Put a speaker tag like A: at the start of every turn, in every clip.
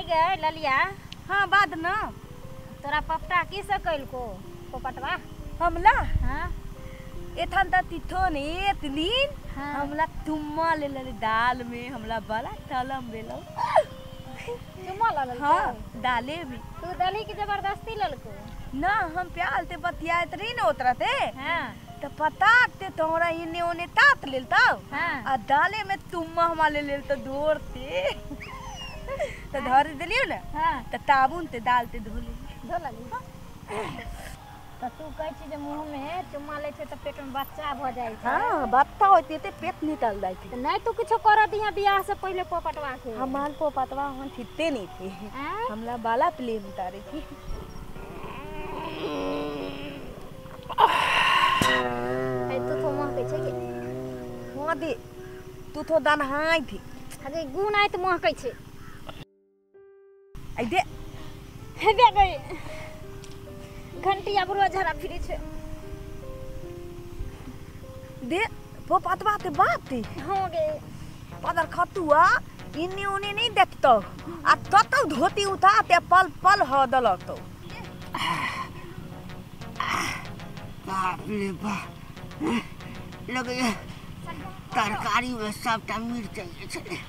A: गे ललिया।
B: हाँ बाद न
A: तोरा पपटा की से कैलको पोपटवा
B: हमला।
A: हाँ
B: एथन त तिथो ने एतलीन।
A: हाँ।
B: हमला तुम्मा ले ले दाल में हमला बड़ा तलम बेलो
A: चुम्मा ललको।
B: हाँ दाले में
A: तू दली की जबरदस्ती ललको
B: ना हम प्याल ते बतियात रही न ओतरा ते।
A: हाँ
B: त पता ते तोरा इने ओने तात लेलता।
A: हाँ
B: आ दाले में तुम्मा हमा ले लेल त दौड़ते त धर देलियो न।
A: हाँ
B: त ताबुन ते दाल ते धो ले
A: धो लली। त तू कहै छी जे मुंह में चुम्मा लै छै त पेट में बच्चा भ जाइ छै।
B: हां बच्चा होते ते पेट निकल जाइ छै।
A: नहीं तू किछो कर दिया बियाह से पहले पोपटवा के।
B: हमार पोपटवा हम थिते नहीं थे हमला बाला प्लेन उतारे थी।
A: है तू तो महकै छै के
B: हां दे तू तो दनहाई थी
A: अरे गुण आय त महकै छै।
B: आई दे
A: हेबे गई घंटिया बुढ़वा झरा फिरे छे
B: दे पोपटवा ते बाप थी।
A: हां गे
B: पदर खतुआ इन्ने ओने नहीं देखतो आ ततौ धोती उठा ते पल पल ह दलतो।
C: बाप रे बाप लगैया तरकारी में सबटा मिरचाई छलै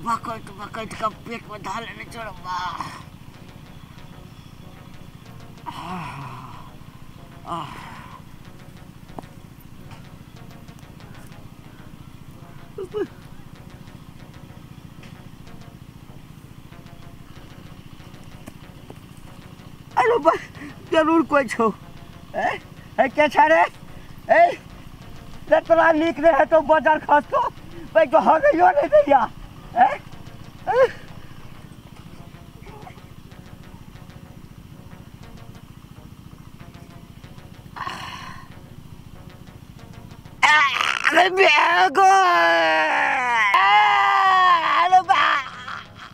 C: बकैत बकैत के पेट में धऽ लेने छौ बा। अरे बा जरूर कोई छौ ए के छा रे ए तोरा नीक रहे तो बाजार खसतो भाई तो हगैयो नहीं दैया। ए अरे बेगो अरे बा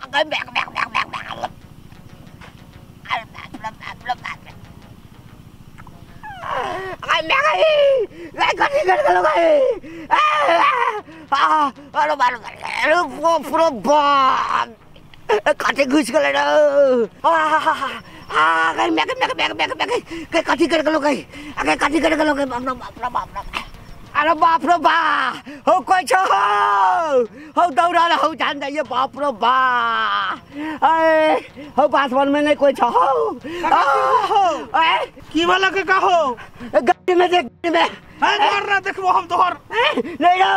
C: अरे bag bag bag bag bag अरे बाप रे बाप रे बाप रे अरे मैं गई कथी कर गेलो गई अरे बाप रे पूरा बाप कथी घुस गेलै रे आ गई मैं मैं मैं मैं मैं कथी कर गेलो गई अरे कथी कर गेलो गई बाप रे बाप रे बाप रे अरे बाप रे बा हो कोई छो हो दौड़ा हो जान जाइए बाप रे बा ए हो बासवन में नहीं कोई छो हो ए
D: की वाला के का हो
C: गाड़ी में देख गाड़ी में
D: है मार ना देखबो हम तोहर
C: नहीं रो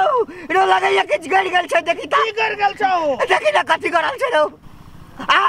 C: रो लगैया किछ गड़ गेल छै देखी
D: की गड़ गेल छौ
C: देखी ना कथी करल छै रो आ